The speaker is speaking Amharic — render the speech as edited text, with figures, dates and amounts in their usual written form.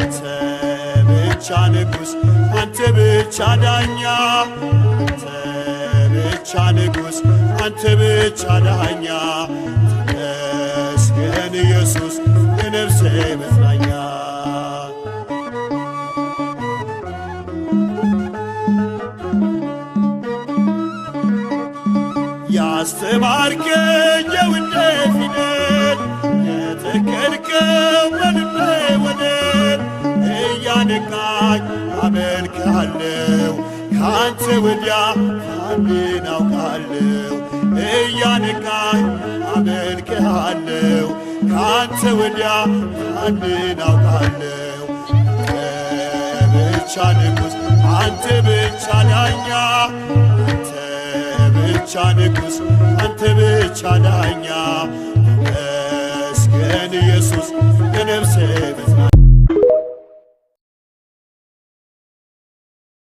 አንተ ብቻ ንጉሥ፣ አንተ ብቻ ዳኛ፣ አንተ ብቻ ንጉሥ፣ አንተ ብቻ ዳኛ። ተመስገን ኢየሱስ የነፍሴ መጽናኛ። ያስተማርከኝ የውዴ ፊደል፣ የተከልከው በልቤ ወደል፣ እያነቃኝ አመልክሃለሁ፣ ከአንተ ወዲያ ማንን አውቃለሁ? እያነቃኝ አመልክሃለሁ፣ ከአንተ ወዲያ ማንን አውቃለሁ? አንተ ብቻ ንጉሥ፣ አንተ ብቻ ዳኛ፣ አንተ ብቻ ንጉሥ፣ አንተ ብቻ ዳኛ። ተመስገን ኢየሱስ የነፍሴ መጽናኛ።